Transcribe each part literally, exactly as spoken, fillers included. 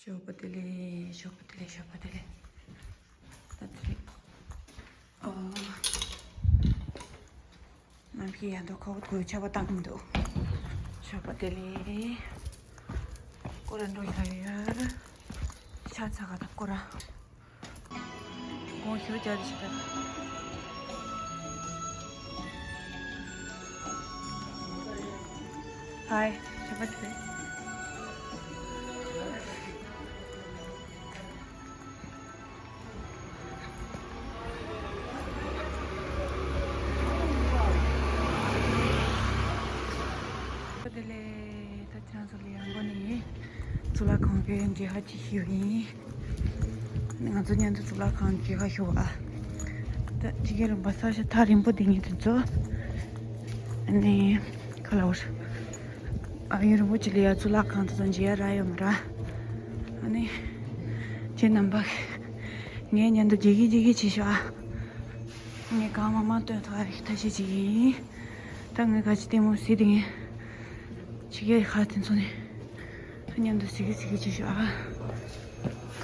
ཞོགས་པ་བདེ་ལེགས། ཞོགས་པ་བདེ་ལེགས། ཞོགས་པ་བདེ་ལེགས། ད་ཚེ་རིང་། ཨོ། ནམ་མཁའི་ཡར་འདུག་ཁོག་ཐུག་ཆར་པ་བཏང་གི་འདུག་ཞོགས་པ་བདེ་ལེགས། སྐོར་ར་འགྲོ་ཡ་ཡོད། ཤ་ཚ་ག་དང་སྐོར་ར། དགོང་ཞོགས་རྒྱག་རེ་ཞིག་ད། ཧའི། ཞོགས་པ་བདེ་ལེགས། བདེ་ལེགས། ད་ཁྱེད་རང་ཚོ་ལ་ཡང་མགོ་ནས་གཙུག་ལག་ཁང་གི་མཇལ་ཁ་ཅིག་ཞུས་ཡིན། ང་ཚོ་མཉམ་དུ་གཙུག་ལག་ཁང་མཇལ་ཁ་ཞུ་བ། ད་ཅི་གེ་རིམ་པ་ས་ཆ་ཐག་རིང་པོ་དེ་ཉིད་དུ་ཚོ། ཨ་ནི་ག་ལ་བར། ཨ་ཡུན་རིང་པོ་ཅིག་ལ་ཡ་གཙུག་ལག་ཁང་དེ་ཚོ་མཇལ་ཡ་རག་ཡོད་མ་རེད། ཨ་ནི་ཁྱེད་རྣམ་པ་ངའི་མཉམ་དུ་མཇལ་གི་མཇལ་གི་བྱེད་ཤོག་ཨ། ངས་གང་མང་མང་སྟོན་ཐུབ་ཨ་རིག་ཐབས་ཤེས་ཅིག་ཡིན། ད་ངས་ག་ཅི་ལྟད་མོ་གཟིགས་དེ་ངས་ཕྱི་རྒྱལ་ཁག་དེ་ཚོ་ནས་མཉམ་དུ་གཟིགས་གི་གཟིགས་གི་བྱེད་ཤོག་ཨ།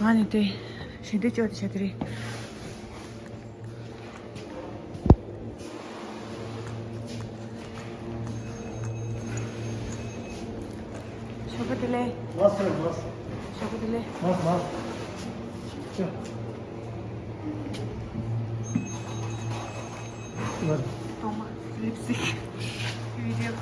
གང་ནས་དེ་ཞི་བདེ་ཅོག་དེ་བྱ་དེ་རེད། ཞོགས་པ་བདེ་ལེགས། ལགས་སོ་ལགས་སོ། ཞོགས་པ་བདེ་ལེགས། ལགས་སོ་ལགས་སོ། ཅོ། ལགས། གཏོང་མ། ལིབ་སི་ཊིག་བི་ཌིའོ།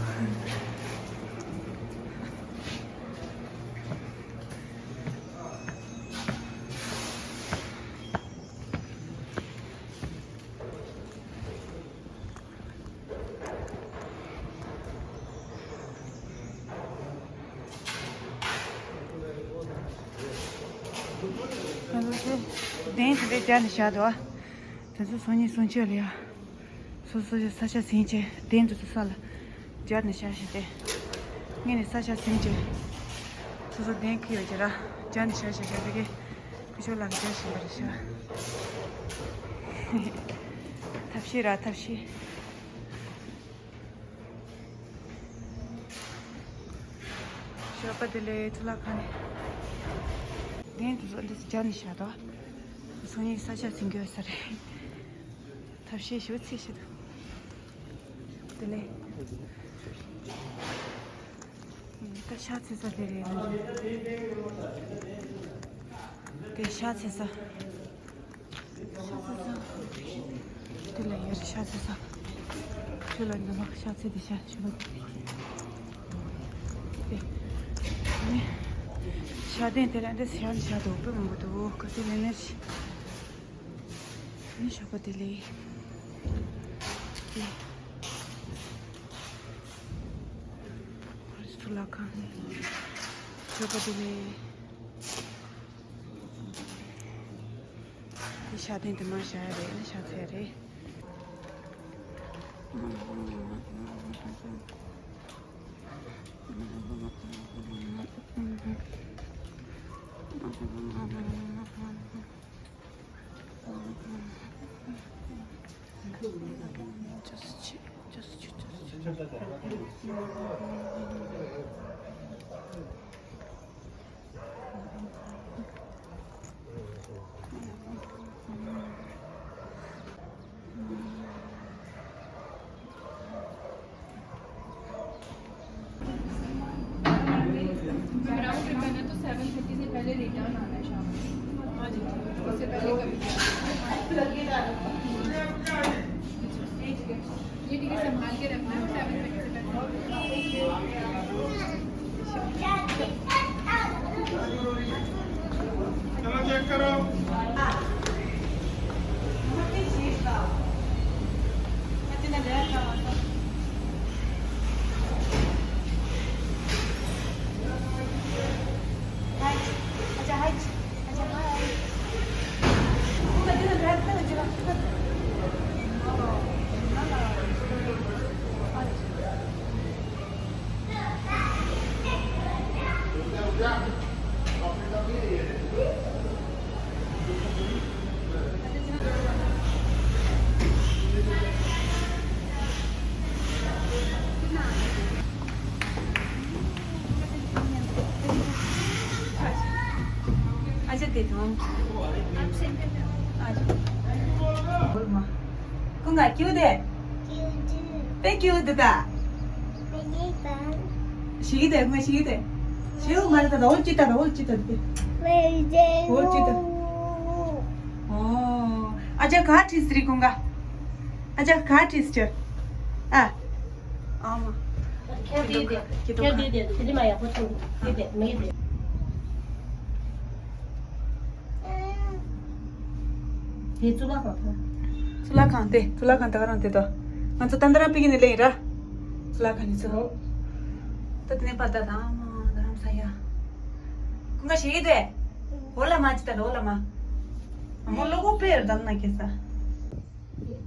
ང་ཚོ་ཚེ་གདན་དེ་འདྲའི་སྦྱར་ནས་བཞག་འདུག་ཨ། དེ་ཚོ་སང་ཉིན་སང་ཕྱེད་ལ་ཡ། སོ་སོ་ཡི་ས་ཆ་ཟིན་བྱས་གདན་དེ་ཚོ་ས་ལ་སྦྱར་ནས་བཞག་བཞིན་ཏེ། ངས་ནི་ས་ཆ་ཟིན་བྱས། སོ་སོ་གདན་ཁེལ་ཡོད་ཀྱི་ར་སྦྱར་ནས་བཞག་བཞག་བཞག་དེ་གས། ཁུ་ཤོ་ལག་སྦྱར་བཞིན་པ་རེད་ཤག་ཐབས་ཤེས་ར་ཐབས་ཤེས། ཞོགས་པ་བདེ་ལེགས། གཙུག་ལག་ཁང་ནས་གདན་དེ་ཚོ་འདི་སྦྱར་ནས་བཞག་འདུག་སང་ཉིན་ས་ཆ་ཟིན་གྱི་ཡོད་ས་རེད། ཐབས་ཤེས་ཞུ་ཚེ་ཞིག་འདུག་བདེ་ལེགས། ད་ཤ་ཚ་ས་དེ་རེད། དེ་ཤ་ཚ་ས། ཤ་ཚ་ས། དེ་ལ་ཡར་ཤ་ཚ་ས། དེ་ལ་འདི་ལ་ཤ་ཚ་དེ་ཤ་ཆུ་བ། དེ། ནི། ཤ་དེ་དེ་ལ་འདི་ཤ་ནི་ཤ་དོག་པོ་མང་པོ་འདུག་ག་དེ་ལ་ནི། ནི་ཞོགས་པ་བདེ་ལེགས། དེ། གཙུག་ལག་ཁང་། ཞོགས་པ་བདེ་ལེགས། དེ་ཤ་དེ་འདི་མ་ཤ་རེད། ནི་ཤ་ཚལ་རེད། ग्राउंड पे बना तो सेवन थर्टी से पहले रिटर्न आना है शाम को। हाँ जी, उससे पहले कभी। ये टिकट संभाल के रखना है, सेवन थर्टी से पहले। चलो, चेक करो। ཀུན་དགའ་སྐྱིད་པོ་དེ། དཔེ་སྐྱིད་པོ་འདུག་ད། ཤི་གི་དེ་ང་ཤི་གི་དེ། ཤི་གི་མ་རེད་ད། འོ་ཅི་ད་འོ་ཅི་ད་དེ། འོ་ཅི་ད། ཨོ། ཨ་ཅག་ག་ཁྲིད་སི་རི་ཀུན་དགའ། ཨ་ཅག་ག་ཁྲིད་སི་ཅོ། ཨ། ཨ་མ། ཁྱེད་དེ་དེ་ཁྱེད་དེ་དེ་དེ་དེ་མ་ཡག་པོ་ཐོན་དེ་དེ་མེད་དེ། དེ་གཙུག་ལག་ཁང་དང་། གཙུག་ལག་ཁང་དེ་གཙུག་ལག་ཁང་དེ་ག་རང་དེ་དོ། ང་ཚོ་ཏན་ཏན་ར་པི་ཀི་ནི་ལེན་ར། གཙུག་ལག་ཁང་ནི་ཚོ། ད་དེ་ནས་པ་ད་དང་མ་ད་རང་ས་ཡ། ཀུན་དགའ་ཤི་གི་དེ། འོ་ལ་མ་ཅི་ད་འོ་ལ་མ། མོ་ལོ་གོ་པེ་ར་དམ་ན་ཁེ་ས།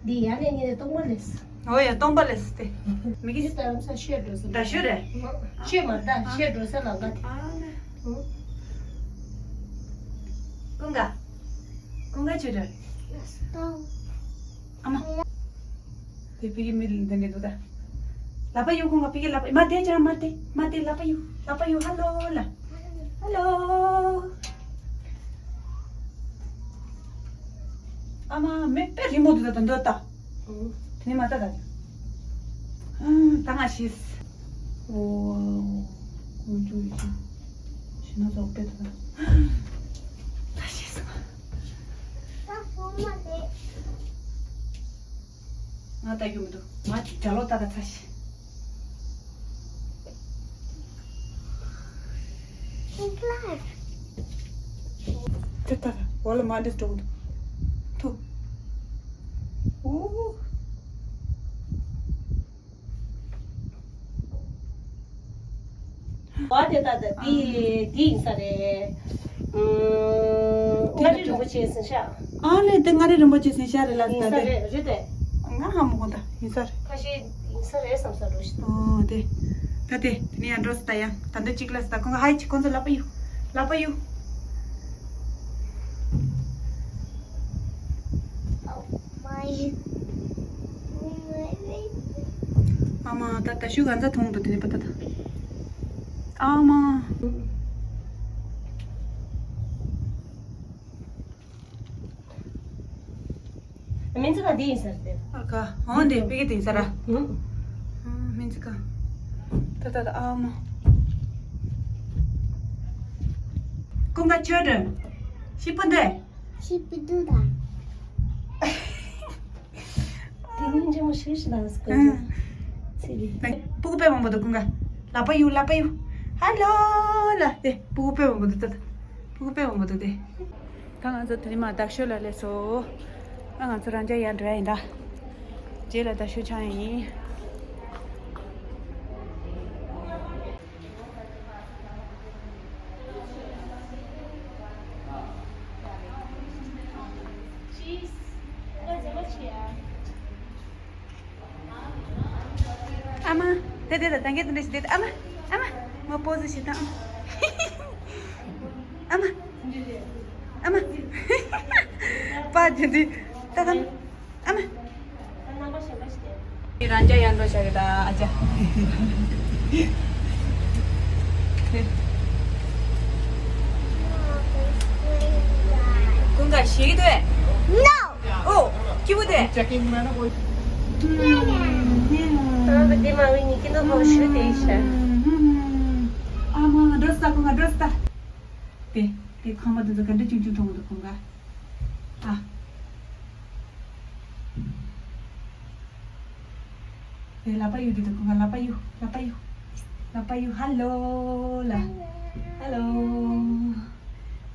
འདི་ཡ་ནས་ཉིན་རེ་སྟོང་པ་ལས། འོ་ཡ་སྟོང་པ་ལས་ཏེ། མི་གི་ད་རང་ས་ཤེས་འགྲོ་ས། ད་ཤུ་རེད། ཤེས་མ་ད་ཤེས་འགྲོ་ས་ལ་ལ་ཏེ། ཨ་ལེ། ཀུན་དགའ། ཀུན་དགའ་ཆུ་རེད། ཨ་མ། དེ་ཕི་གི་མི་འདི་འདྲ་འདུག་ད། ལ་པ་ཡུ་ཀུན་དགའ་ཕི་གི་ལ་པ་མ་དེ་ཅང་མ་དེ་མ་དེ་ལ་པ་ཡུ་ལ་པ་ཡུ་ཧ་ལོ་ལ། ཧ་ལོ། ཨ་མ་མེ་དཔེ་རི་མོ་འདི་ད་འདོད་ད། དེ་ནས་མ་ད་ད། ད་ང་ཤེས། ཨོ། ཀུ་ཅུ་ཡི་ཤི་ན་ཙོག་པེ་ད། ད་ཤེས་སོང་། ང་ད་ཡོང་མི་འདུག་ང་ཅིག་ཇ་ལོ་ད་ད་ཚ་ཤི། དེ་ལྟར་འོ་ལ་མ་འདྲེས་འགྲོ་གི་འདུག་ཐུ། ཨོ། བ་དེ་ད་ད་དེ་དེ་ཡིན་ས་རེད། ཨུམ། མངའ་རིས་རིན་པོ་ཆེ་ཟིན་ཤག་ཨ་ལེ་དེ་མངའ་རིས་རིན་པོ་ཆེ་ཟིན་ཤག་རེད་ལ་ཡིན་ས་ད་དེ། རེད་རེད་དེ། ང་ཧ་མ་གོ་ད་ཡིན་ས་རེད། ཁ་ཤས་ཡིན་ས་རེད་བསམ་ས་འགྲོ་ཞིག་ཨོ་དེ། ད་དེ་དེ་ནས་ཡང་འགྲོ་སི་ད་ཡང་ད་འདི་གཅིག་ལ་སི་ད་ཁོང་ག་ཧའི་ཅི་ཁོང་ཚོ་ལ་པ་ཡུ། ལ་པ་ཡུ། ཨ་མ་ད་ད་ཤུ་ག་ཚ་མཐོང་འདུག་དེ་ནས་པ་ད་ད། ཨ་མ། སྨན་རྩིས་ཁང་འདི་ཡིན་ས་རེད། ཨ་ཀ་འོང་དེ་དཔེ་གི་དེ་ཡིན་ས་ར། ཨུ། སྨན་རྩིས་ཁང་། ད་ད་ད་ཨ་མ། ཀུན་དགའ་ཆོས་སྒྲོན། ཤི་པོ་འདི། ཤི་པོ་འདི་ད། དེ་སྔོན་ཆེན་མོ་ཤི་ཤི་ལ་སྐོར་ཅིག་ཚེ་རིང་། སྤུ་གུ་དཔེ་མང་པོ་འདུག་ཀུན་དགའ། ལ་པ་ཡུ་ལ་པ་ཡུ། ཧ་ལོ་ལ་དེ་སྤུ་གུ་དཔེ་མང་པོ་འདུག་ད་ད། སྤུ་གུ་དཔེ་མང་པོ་འདུག་དེ། ད་ང་ཚོ་དེ་རིང་མ་དག་ཤོས་ལ་སླེབས་སོ། ཨ་ང་ཚོ་རང་ཅག་ཡར་འགྲོ་ཡ་ཡིན་ད། རྗེས་ལ་དག་ཤོས་ཆགས་ཡིན། ཨ་མ། དེ་དེ་ད་ད་གེ་དེ་འདྲ་ཞིག་དེ་ཨ་མ། ཨ་མ། ངོ་པོ་ཟི་ཞིག་དང་ཨ་མ། ཨ་མ། ཨ་མ། པ་དེ་དེ་ད་ད་ཨ་མ། རང་ཅག་ཡར་འགྲོ་བྱ་གི་ད་ཨ་ཅག་ཀུན་དགའ་ཞིག་དེ། No! ཨོ། སྐྱིད་པོ་དེ། ཨ་མ་འགྲོ་ས་ཀུན་དགའ་འགྲོ་ས། དེ་དེ་ཁང་པ་དེ་ཚོ་ག་འདྲ་ཅུང་ཅུང་མཐོང་གི་འདུག་ཀུན་དགའ། ཨ། དེ་ལ་པ་ཡུ་དེ་འདུག་ཀུན་དགའ། ལ་པ་ཡུ། ལ་པ་ཡུ། ལ་པ་ཡུ། ཧ་ལོ་ལ། ཧ་ལོ།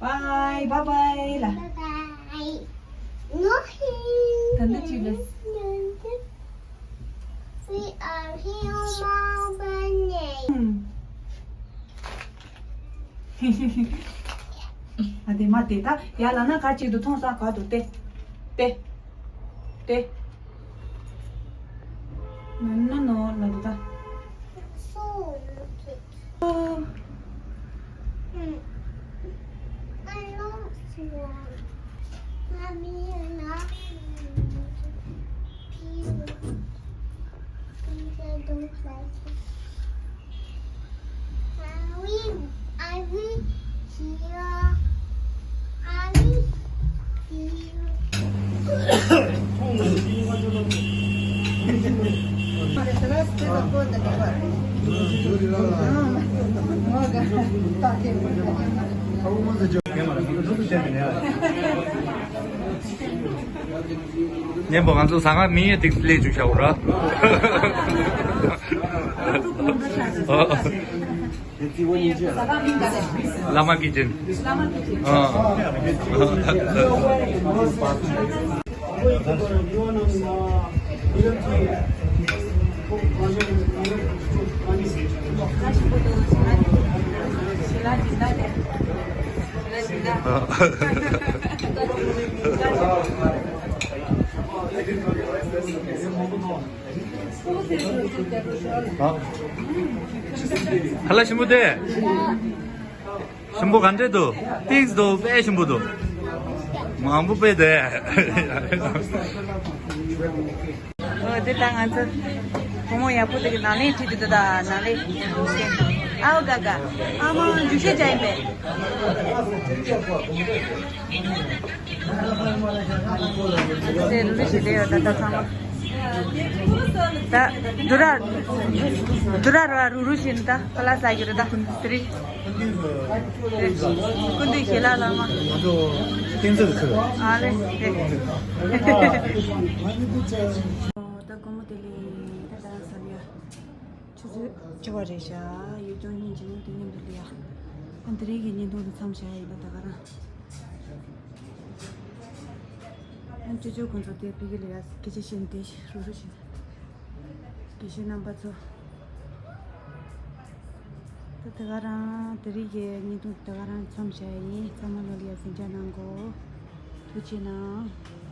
Bye, bye bye ལ། Bye bye. ད་འདི་ཅི་ལ། We are human beings. ཨ་དེ་མ་དེ་ད་ཡ་ལ་ན་ག་ཅིག་ཏུ་མཐོང་ས་ག་ཏུ་ཏེ། ཏེ། ཏེ། ན་ན་ནོ་ལ་དུ་ད། So cute. Oh. Mm. I lost one. Mommy, I lost one. Please, I don't like it. I will, I will here. སྙན་པོ་ང་ཚོ་ཟ་ཁང་མིང་ཡང་ཏིག་སླེབས་བཅུག་བྱ་འོ་ར། བླ་མ་ཀི་ཅན། བླ་མ་ཀི་ཅན། ཨ། ཨ། ཁ་ལག་ཞིམ་པོ་དེ། ཞིམ་པོ་ག་འདྲས་འདུག་ཏིག་འདུག་དཔེ་ཞིམ་པོ་འདུག་མང་པོ་དཔེ་དེ། འོ་དེ་ད་ང་ཚོ་བུ་མོ་ཡག་པོ་དེ་གི་ནང་ལས་ཁྲིད་དེ་འདུག་ད་ནང་ལས། ཨའོ་དགའ་དགའ། ཨ་མ་འཇུ་ཤེས་བྱ་ཡིན་པས། དེ་རུ་རུ་ཞིག་བསྡད་ཡོད་ད་ད་ཚང་མ། ད་དུ་ར་དུ་ར་ར་རུ་རུ་ཞིག་ད་ཁ་ལག་ཟ་རྒྱུ་རེད་ད་དེ་རིང་། སྐུ་མདུན་ཞལ་ལག་བླ་མ། ང་ཚོ་བསྟན་འཛིན་ཁུལ། ཨ་ལེ། ད་དགོང་མོ་དེ་ལས་ད་ད་ས་ལ་ཡ། ཆུ་ཚོད་བཅུ་པ་རེད་ཤག་ཡུལ་ལྗོངས་སྙིང་རྗེ་མོ་དེ་མཉམ་དུ་ལ་ཡ། ཨ་འདི་རིགས་ཀྱི་བརྙན་ཐུང་དེ་མཚམས་བཞག་ཡིན་ད་ད་ག་རང་། ཨ་ཅོ་ཅོ་ཁོང་ཚོ་དེ་ཕ་གི་ལ་ཡ་སྐད་ཆ་བཤད་ནས་དེ་རུ་རུ་བྱེད། དགེ་བཤེས་རྣམ་པ་ཚོ། ད་དེ་ག་རང་དེ་རིགས་ཀྱི་བརྙན་ཐུང་དེ་ག་རང་མཚམས་བཞག་ཡིན། ཚང་མ་ལོ་ལ་ཡ་གཟིགས་སྐྱོང་གནང་གོ། ཐུགས་རྗེ་གནང་།